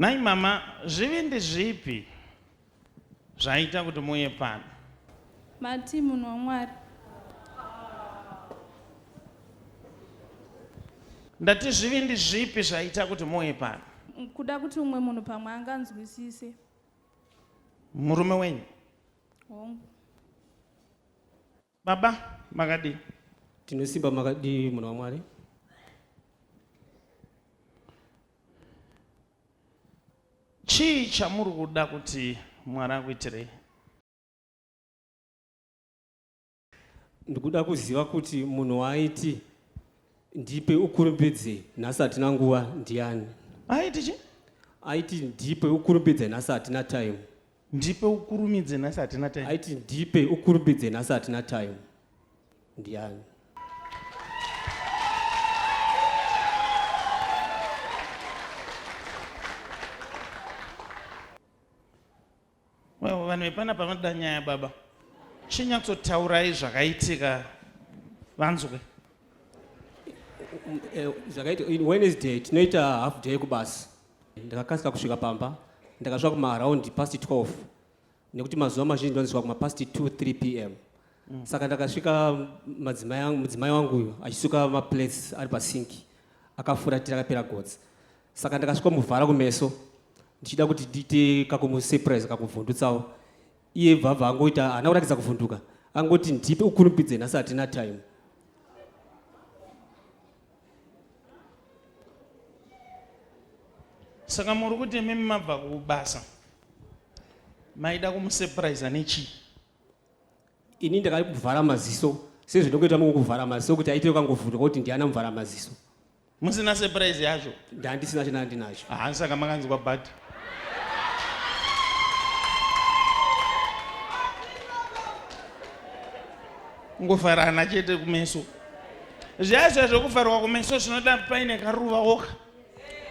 Nhai mama, zvivindi zvipi zvaita kuti muuye pano? Mati munhu waMwari. Ndati zvivindi zvipi zvaita kuti muuye pano? Kuda kuti umwe munhu pamwe anganzwisise. Murume wenyu? Hongu. Baba, makadii? Tinosimba makadii munhu waMwari? Chii chamuri kuda kuti Mwari akuitirei? Ndikuda kuziva kuti munhu waaiti ndipe ukurumbidze nhasi hatina nguva ndiani? Aiti chi? Aiti ndipe ukurumbidze nhasi hatina time. Ndipe ukurumidze nhasi hatina time. Aiti ndipe ukurumbidze nhasi hatina time. Ndiani? Well, vanhu vepanapa vanoda nyaya baba. Chinyatsotaurai zvakaitika vanzwe. Eh, zvakaita Wednesday tinoita half day kubasa. Ndakakasika kusvika pamba ndakasvika kumaaround past 12 nekuti mazuva mazhinji ndonzwa kumapast 2 3 p m mm. Saka ndakasvika mudzimai wangu uyu achisuka maplates ari pasinki akafuratira akapera gotsi. Saka ndakasvika muvhara kumeso ndichida kuti ndiite kakumusurprise kakuvhundutsawo. Iye bvabva angoita haana kuratidza kuvhunduka, angoti ndipe ukurumbidze nhasi hatina time. Saka muri kuti imimi mabva kubasa maida kumusurprise nechii? Ini ndakavhara maziso sezvinokuita mungu kuvhara maziso kuti aite kangovhunduka kuti ndiana muvhara maziso. Musina surprise yacho? Ndandisina china ndinacho. Ah, saka makanzwa bad. Kungofarana chete kumeso. Zviya zviya zvekuvharwa kumeso zvinoda paine karuva woga.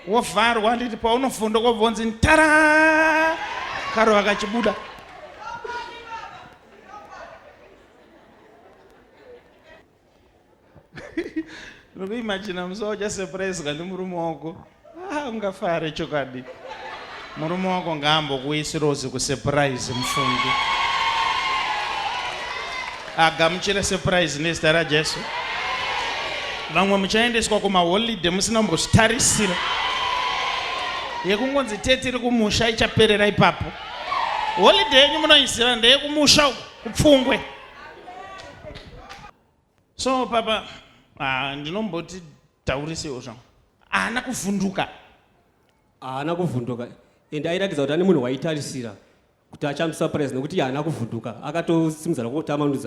Wovharwa nditi paunofunda kwobvonzi ntara karuva kachibuda. Ndikuimagina musi wauchasurpriswa nemurume wako. Ah, ungafare chokwadi. Murume wako ngaambokuisirozi kusurprise mufungi. Agamuchire surprise nezita raJesu. Vamwe muchaendeswa kumaholiday musina kumbozvitarisira. Yekungonzi tete iri kumusha ichaperera ipapo. Holiday yenyu munoiziva ndeyekumusha uko kupfungwe. So papa, ah, ndinomboti taurisewo zvangu. Haana kuvhunduka. Haana kuvhunduka and airatidza kuti ane munhu waitarisira kuti achamusurprise nekuti haana kuvhunduka akatosimudza ruoko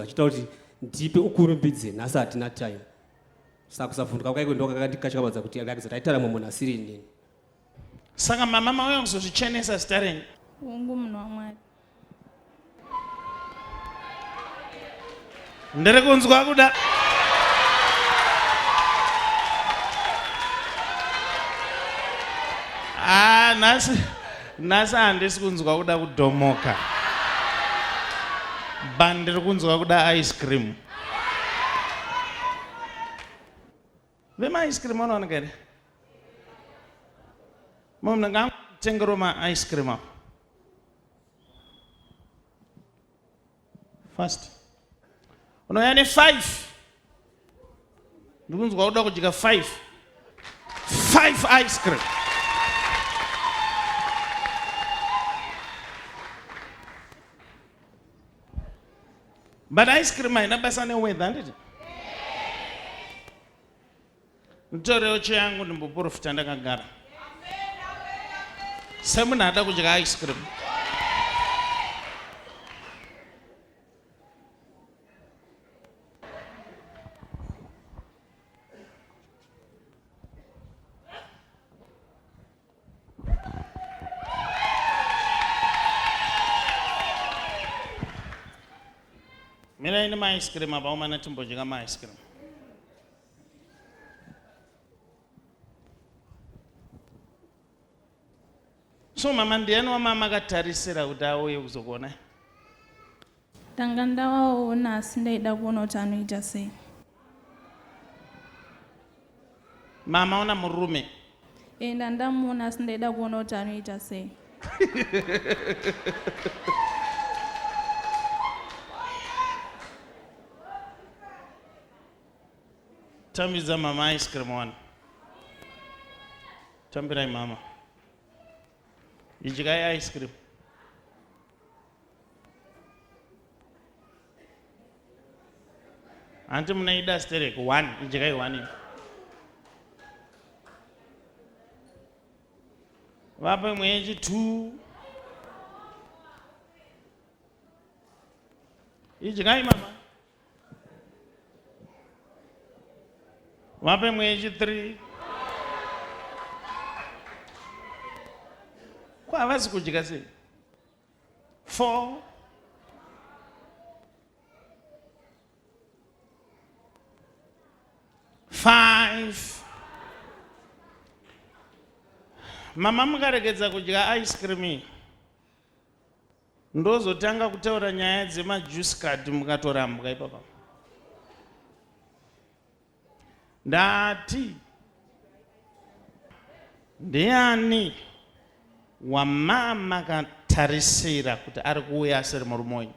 achiita kuti ndipe ukurumbidze nhasi hatina time. Saka kusavhunduka kwaiko ndiko kakandikatyamadza kuti airatidza kuti aitaura mumwe munhu asiri inini. Saka mama mauya kuzozvichenesa zita renyu? Hongu munhu waMwari. Ndiri kunzwa kuda. Ah, nhasi nhasi handisi kunzwa kuda kudhomoka. But ndiri kunzwa kuda ice cream. Vema ice cream vanowanika here? Mumwe munhu ngaangotengerwo ma ice cream apo. Fast. Unouya ne 5. Ndikunzwa kuda kudya 5. 5 ice cream. But ice cream haina basa neweather handiti? Nditorewo cheyangu ndimboprofita ndakagara. Semunhu ada kudya ice cream. Mirai nemaice cream apa umana timbodya maice cream. So mama ndiani wamama akatarisira kuti auye kuzokuona? Ndanga ndavaona asi ndaida kuona kuti anoita sei. Mama una murume? E, ndandamuona asi ndaida kuona kuti anoita sei. Tambidza mama ice cream one. Tambirai mama. Idyai ice cream. Hanti munoida sterek one, idyai one. Vape mwechi two. Idyai mama. Vape mwechi 3. Ko havasi kudya sei? 4. 5. Mama mukaregedza kudya ice cream iyi. Ndozotanga kutaura nyaya dzemajuice card mukatorambwa ipapa. Ndati ndiani wamamakatarisira kuti ari kuuya asiri murume wenyu?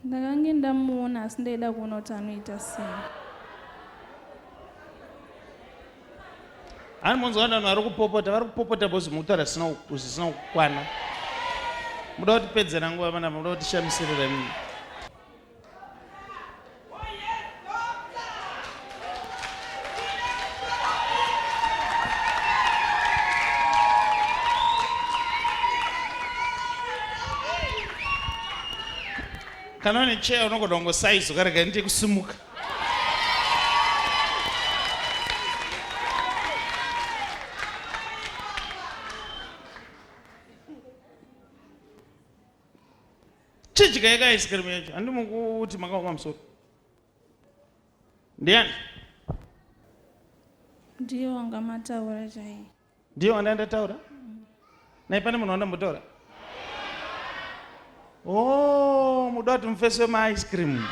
Ndakange ndamuona asi ndaida kuona kuti anoita sei. Hani monzwa vanhu vari kupopota, vari kupopota because mukutaura zvisina kukwana. Muda kutipedzera nguva panapa, muda kutishamisirira imimi. Kana une chair unogona kungosaiza ukarega ndiye kusimuka. Chidya yeka ice cream yacho handi mukuti makaoma musoro. Ndiani? Ndiye wanga mataura chaiye. Ndiye wanda ndataura? Nai pane munhu wandambotaura? Oh, muda kuti mufesi wema ice cream.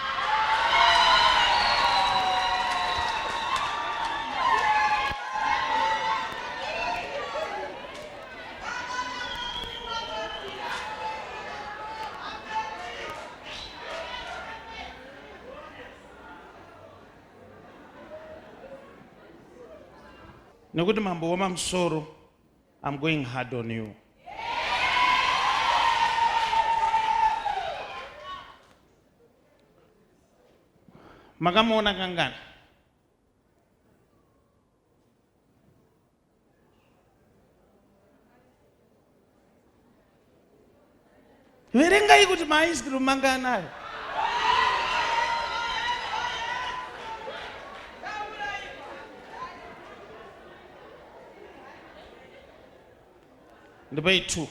Nekuti mambo wamamusoro, I'm going hard on you. Makamuona kangani? Verengai kuti maice cream manganayo. Ndipei 2.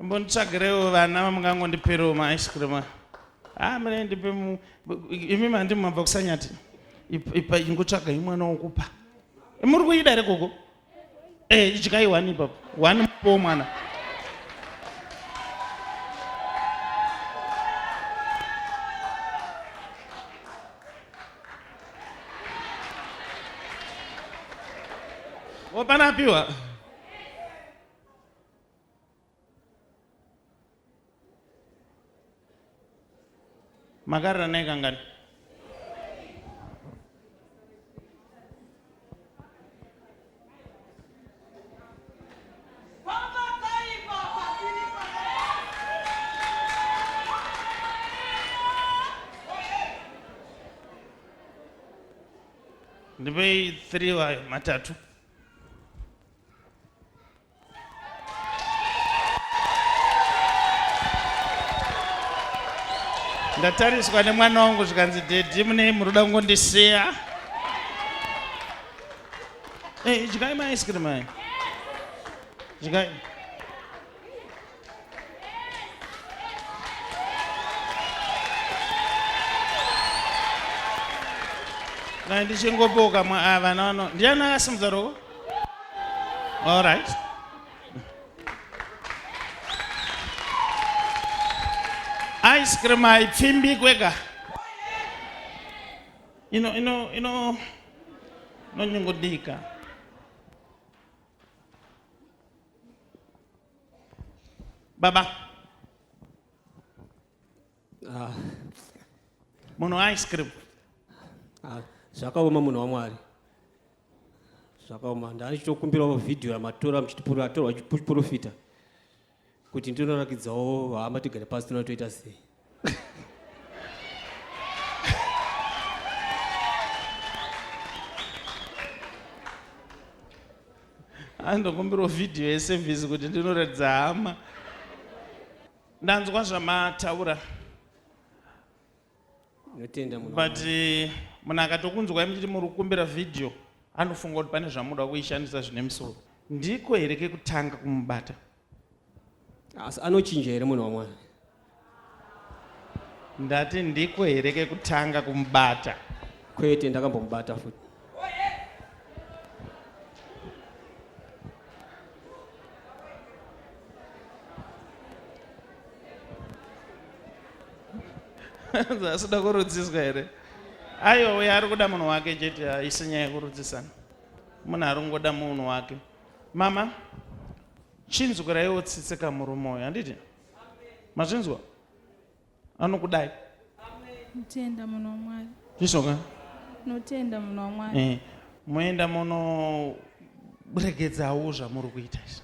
Mbonditsvagirewo vana vamungangondiperewo maice cream aya. Ah, mune ndipe mu imi mandi mabva kusanyati. Ipa ingotsvaga imwana wokupa. Muri kuida here gogo? Eh, idyai one ipapo. One mupo mwana. Wapana apiwa. Makarara naye kangani? Ndipei 3 wayo matatu. Ndatariswa nemwana wangu zvikanzi dhedhi munei muruda kungondisiya. Hey, idyai ma ice cream aya. Idyai. Dai ndichingoboka mwa ava no no. Ndiani akasimudza ruoko? All right. Ice cream haipfimbikwe ka. Ino ino ino inonyungudika. Baba. Ah. Munhu ice cream. Ah, zvakaoma munhu waMwari. Zvakaoma. Ndaichitokumbirawo vhidhiyo ramatora muchitipura atorwa chiprofita. Kuti ndinorakidzawo hama tigare pasi tinotoita sei. Andokumbirawo vhidhiyo yeservice kuti ndinoratidza hama. Ndanzwa zvamataura. Ndinotenda munhu. But eh, munhu akatokunzwai muchiti muri kukumbira vhidhiyo anofunga kuti pane zvamuda kuishandisa zvine musoro. Ndiko here kekutanga kumubata? Asi anochinja here munhu waMwari? Ndati ndiko here kekutanga kumubata? Kwete, ndakambomubata futi. Asida kurudziswa here? Aiwa, uyo ari kuda munhu wake chete, haisi nyaya yekurudzisana. Munhu ari kungoda munhu wake. Mama, chinzwiraiwo tsitsi kamurume uyo, handiti? Mazvinzwa? Anokudai. Notenda munhu waMwari. Zvisoka? Notenda munhu waMwari. Eh, moenda munoregedzawo zvamuri kuita izvi.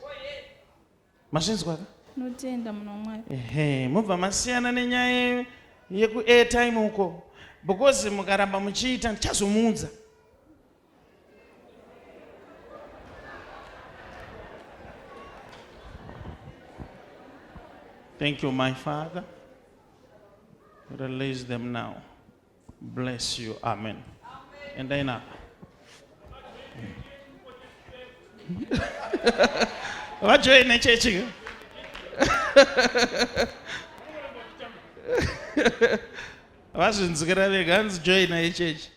Mazvinzwa ka? Notenda munhu waMwari. Ehe, mobva masiyana nenyaya yeku airtime uko because mukaramba muchiita ndichazomuudza. Thank you, my father. Release them now. Bless you. Amen. And then up. Vajoine chechi. Vazvinzwira vega hanzi joina ichechi.